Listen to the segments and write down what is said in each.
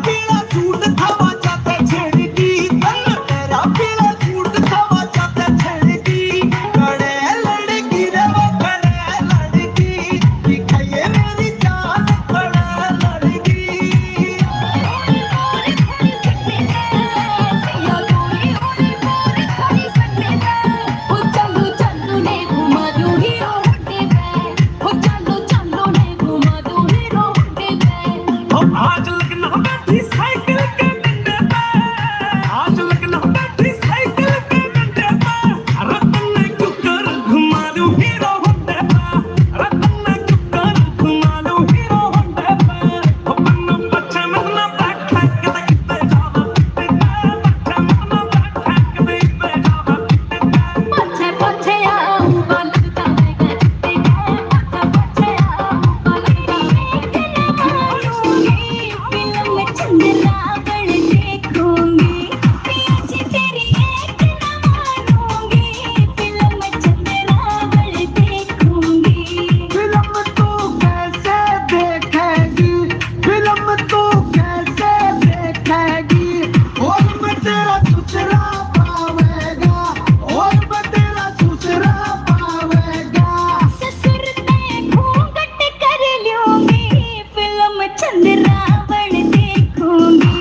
पीला सूट दिखावा चाहता छेड़गी, तन तेरा पीला सूट दिखावा चाहता छेड़गी। कड़े लड़की रे वो कड़े लड़की, दिखाइए मेरी जान कड़े लड़की। गोरी थोड़ी सन्ने ते, सैया गोरी होली गोरी थोड़ी सन्ने ते। हो चलो चलो ने घुमा दूं हीरो होंडे पे, हो चलो चलो ने घुमा दूं हीरो होंडे पे। हो आज लगना बैठी साइकिल के डंडे पे, आज लगना बैठी साइकिल के डंडे पे। रतन ने क्यों कर घुमा दूं हीरो होंडे पे, रतन ने क्यों कर घुमा दूं हीरो होंडे पे। हो बन्नो बच्चे मतना बैठा कदे किते जावा किते, बच्चे मतना बैठा कदे किते जावा किते। पाछे पाछे आऊं लगता मैं चिट्टे के, पाछे पाछे आऊं लगता मैं। मानूंगी फिल्म चंद्रावल देखूंगी, पिया जी तेरी एक न मानूंगी, फिल्म चंद्रावल देखूंगी। फिल्म तू कैसे देखेगी, फिल्म तू कैसे देखेगी, और मैं तेरा सुसरा पावेगा, और मैं तेरा सुसरा पावेगा। ससुर ते घूंघट कर लूंगी, फिल्म चंद्रावल देखूंगी।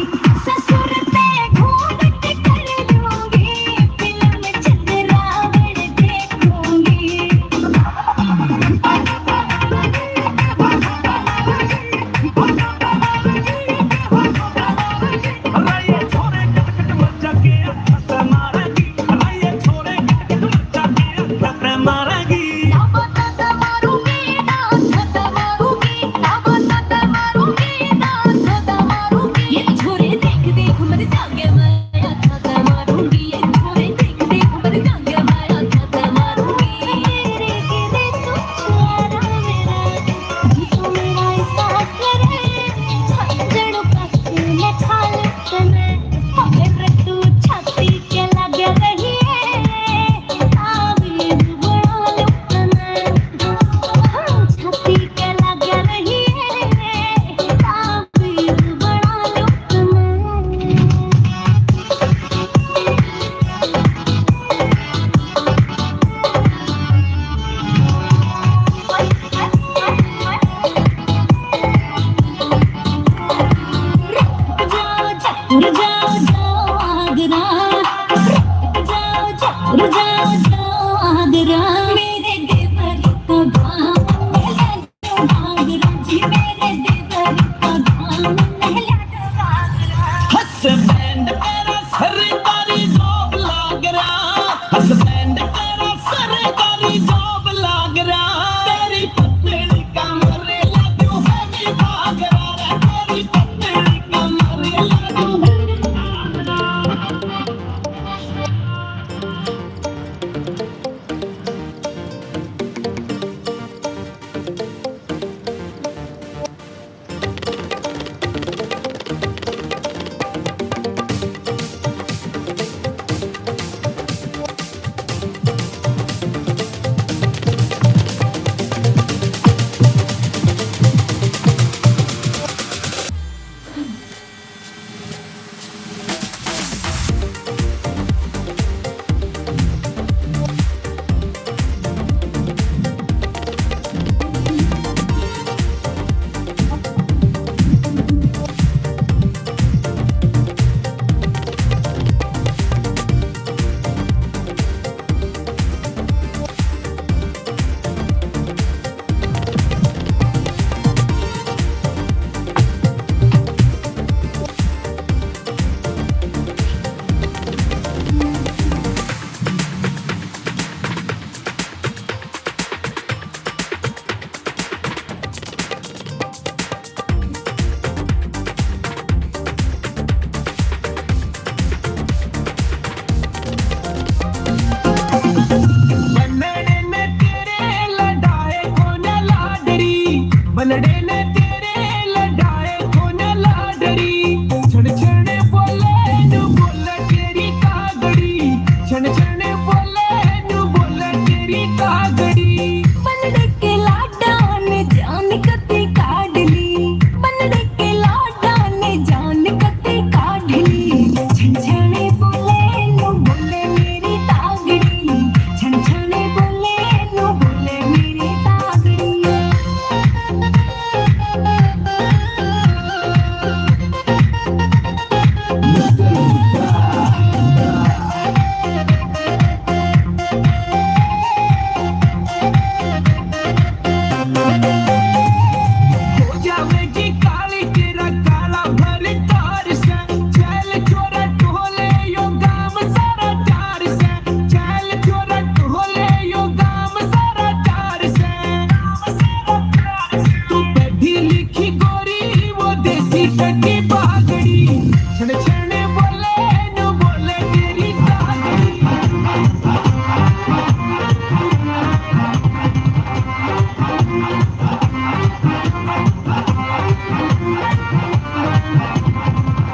ਤਾਗੜੀ, ਛਣ ਛਣ ਬੋਲੇ ਨੂੰ ਬੋਲੇ ਤੇਰੀ ਤਾਗੜੀ।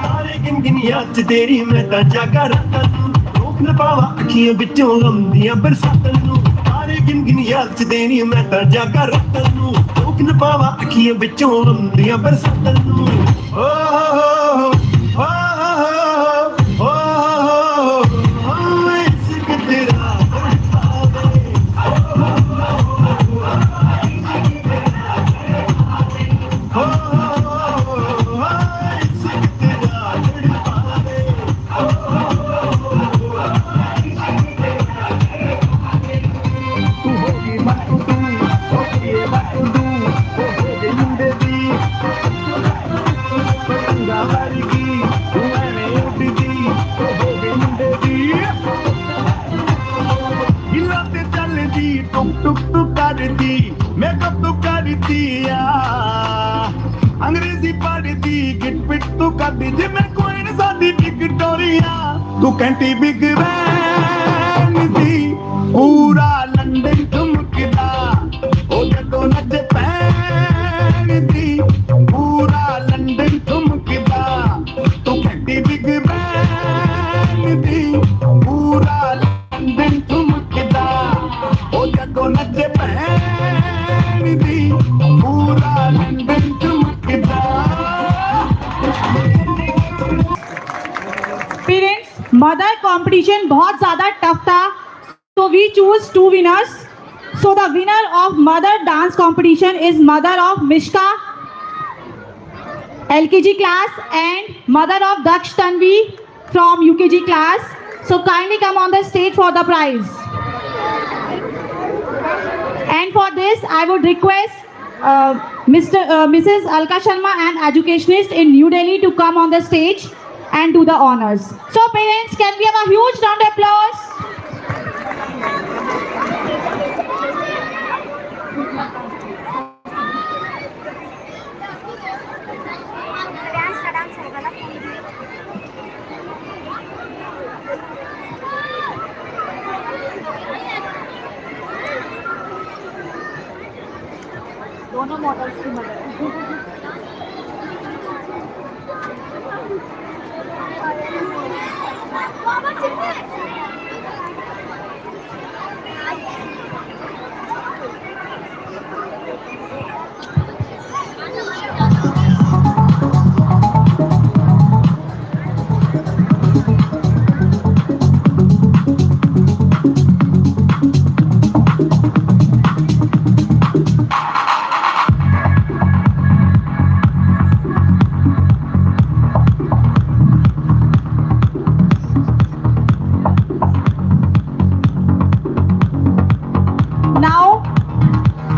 ਤਾਰੇ ਗਿਣ ਗਿਣ ਯਾਦ 'ਚ ਤੇਰੀ ਮੈਂ ਤਾਂ ਜਾਗਾ ਰਾਤਾਂ ਨੂੰ, ਰੋਕ ਨਾ ਪਾਵਾਂ ਅੱਖੀਆਂ ਵਿੱਚੋਂ ਗਮ ਦੀਆਂ ਬਰਸਾਤਾਂ ਨੂੰ। ਤਾਰੇ ਗਿਣ ਗਿਣ ਯਾਦ 'ਚ ਤੇਰੀ ਮੈਂ ਤਾਂ ਜਾਗਾ ਰਾਤਾਂ ਨੂੰ, ਰੋਕ ਨਾ ਪਾਵਾਂ ਅੱਖੀਆਂ ਵਿੱਚੋਂ ਗਮ ਦੀਆਂ ਬਰਸਾਤਾਂ ਨੂੰ। ਓ ਹੋ ਹੋ ਹੋ ਹੋ ਹੋ ਹੋ, ਇਸ਼ਕ ਤੇਰਾ ਤੜਪਾਵੇ। ਹੋ ਹੋ, ਇਸ਼ਕ ਤੇਰਾ ਤੜਪਾਵੇ। ਤੂੰ ਹੋ ਗਈ ਮੱਟੂ ਤੂੰ, ਹੋ ਗਈ ਮੱਟੂ ਤੂੰ, ਹੋ ਗਈ ਮੁੰਡੇ ਦੀ ਪਤੰਗਾ ਵਰਗੀ, ਤੂੰ ਐਵੇਂ ਉੱਡਦੀ, ਹੋ ਗਈ ਮੁੰਡੇ ਦੀ। ਹਿੱਲਾਂ ਤੇ ਚੱਲਦੀ, ਟੁਕ ਟੁਕ ਤੂੰ ਕਰਦੀ, ਮੇਕਅਪ ਤੂੰ ਕਰਦੀ ਆ, ਅੰਗਰੇਜ਼ੀ ਪੜ੍ਹਦੀ, ਗਿੱਟ ਪਿੱਟ ਤੂੰ ਕਰਦੀ, ਜਿਵੇਂ ਕੋਈ ਸਾਡੀ ਵਿਕਟੋਰੀਆ। ਤੂੰ ਕੈਂਟੀ ਬਿਗ ਬੈਨ ਦੀ, ਪੂਰਾ ਲੰਡਨ ਠੁਮਕਦਾ ਉਹ ਜਦੋਂ ਨੱਚ ਪੈਣ ਦੀ, ਪੂਰਾ ਲੰਡਨ ਠੁਮਕਦਾ। ਤੂੰ ਕੈਂਟੀ ਬਿਗ ਬੈਨ ਦੀ, ਪੂਰਾ ਲੰਡਨ ਠੁਮਕਦਾ ਉਹ ਜਦੋਂ ਨੱਚ ਪੈਣ ਦੀ, ਪੂਰਾ ਲੰਡਨ ਠੁਮਕਦਾ। पेरेंट्स, मदर कंपटीशन बहुत ज़्यादा टफ था, so we choose two winners. So the winner of mother dance competition is mother of Mishka, LKG class, and mother of Daksh Tanvi from UKG class. So kindly come on the stage for the prize. And for this, I would request Mr. Mrs. Alka Sharma and educationist in New Delhi to come on the stage and do the honors. So parents, can we have a huge round of applause? Dance का dance होगा ना। दोनों models की मदद। बाबा चिल्ले। Now,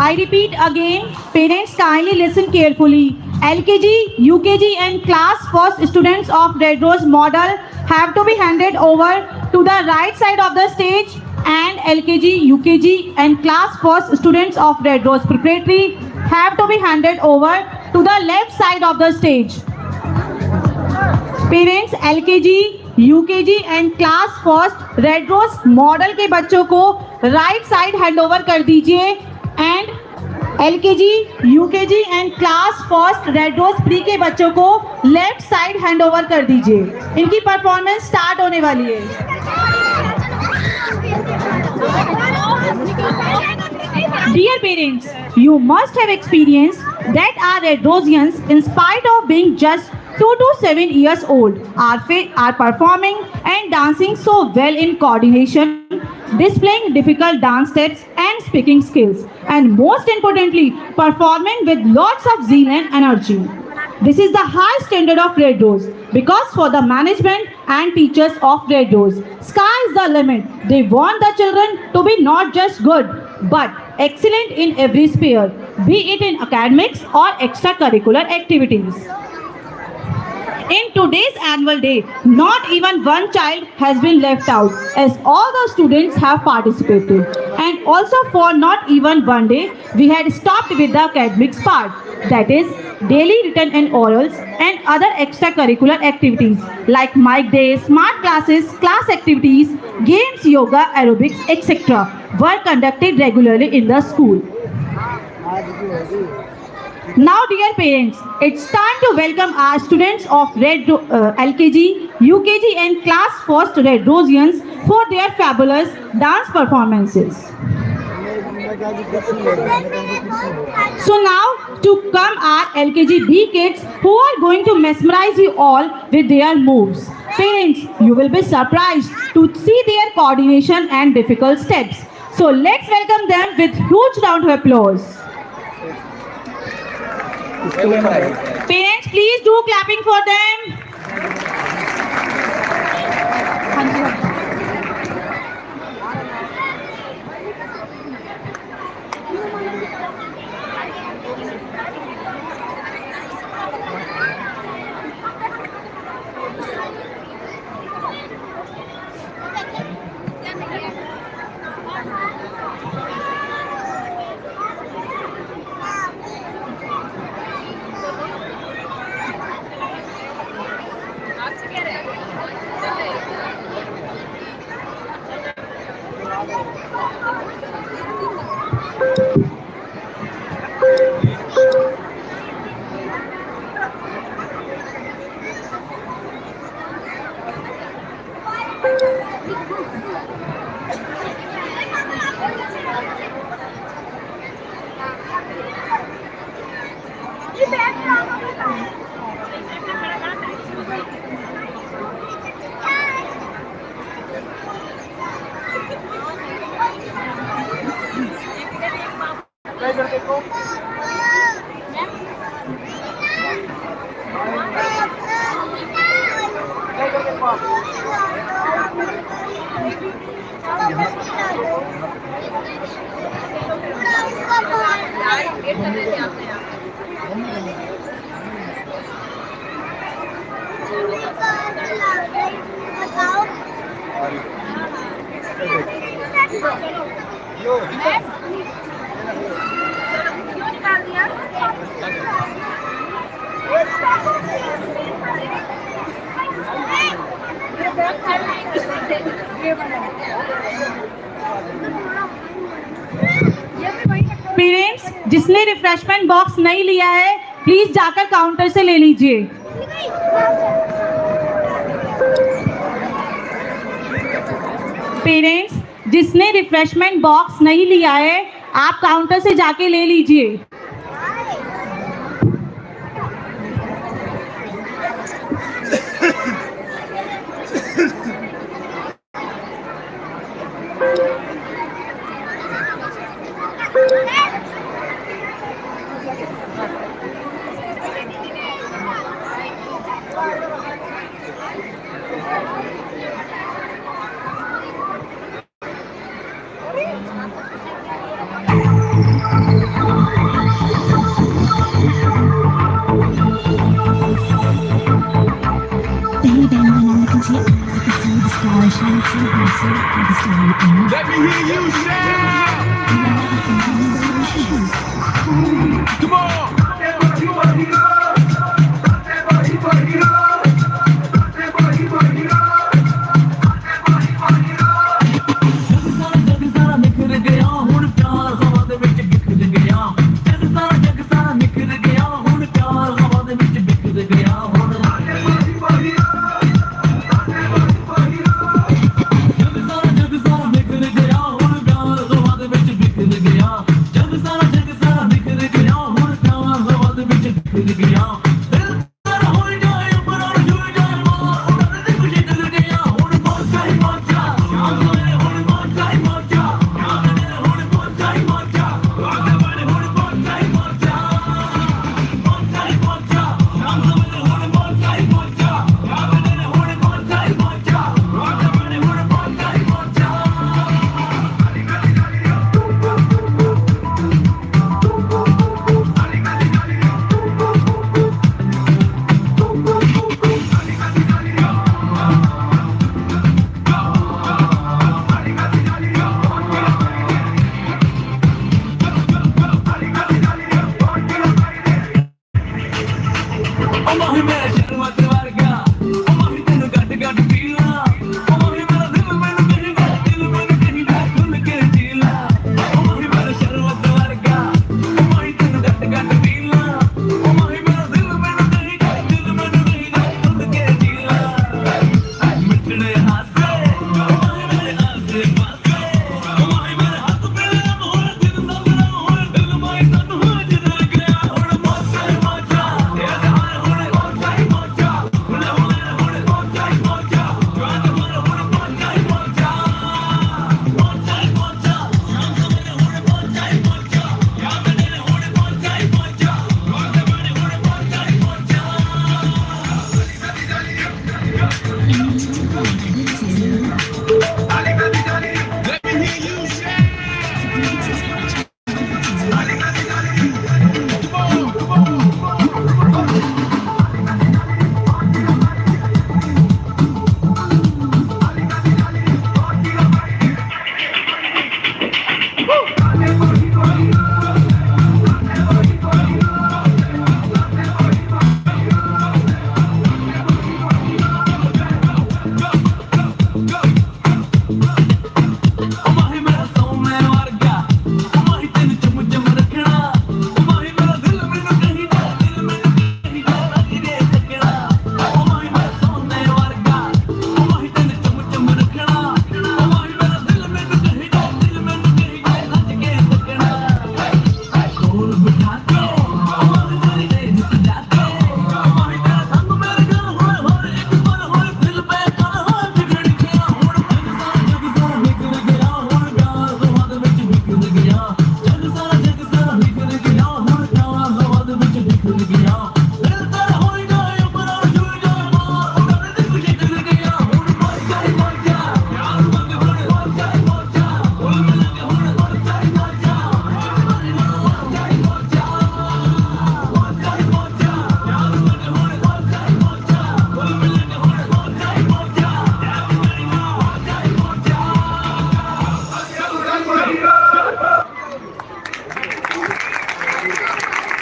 I repeat again, parents, kindly listen carefully. LKG, UKG and class first students of Red Rose model have to be handed over to the right side of the stage, and LKG, UKG and class first students of Red Rose preparatory have to be handed over to the left side of the stage. Parents, LKG, UKG and class first Red Rose model के बच्चों को right side handover कर दीजिए and LKG, UKG and class first Red Rose pre के बच्चों को left side handover कर दीजिए। इनकी परफॉर्मेंस स्टार्ट होने वाली है। Dear parents, you must have experienced that our Red Rosians, in spite of being just 2 to 7 years old, are performing and dancing so well in coordination, displaying difficult dance steps and speaking skills, and most importantly, performing with lots of zeal and energy. This is the high standard of Red Rose, because for the management and teachers of Red Rose, sky is the limit. They want the children to be not just good but excellent in every sphere, be it in academics or extracurricular activities. In today's annual day, not even one child has been left out, as all the students have participated. And also for not even one day, we had stopped with the academics part, that is, daily written and orals and other extracurricular activities like mic day, smart classes, class activities, games, yoga, aerobics, etc. were conducted regularly in the school. Now, dear parents, it's time to welcome our students of LKG, UKG, and class first Red Rosians for their fabulous dance performances. So now to come our LKG B kids who are going to mesmerize you all with their moves. Parents, you will be surprised to see their coordination and difficult steps. So let's welcome them with huge round of applause. Parents, please do clapping for them. Parents, जिसने refreshment box नहीं लिया है please जाकर counter से ले लीजिए। Parents, जिसने refreshment box नहीं लिया है आप काउंटर से जाके ले लीजिए। Let me hear you shout! Come on!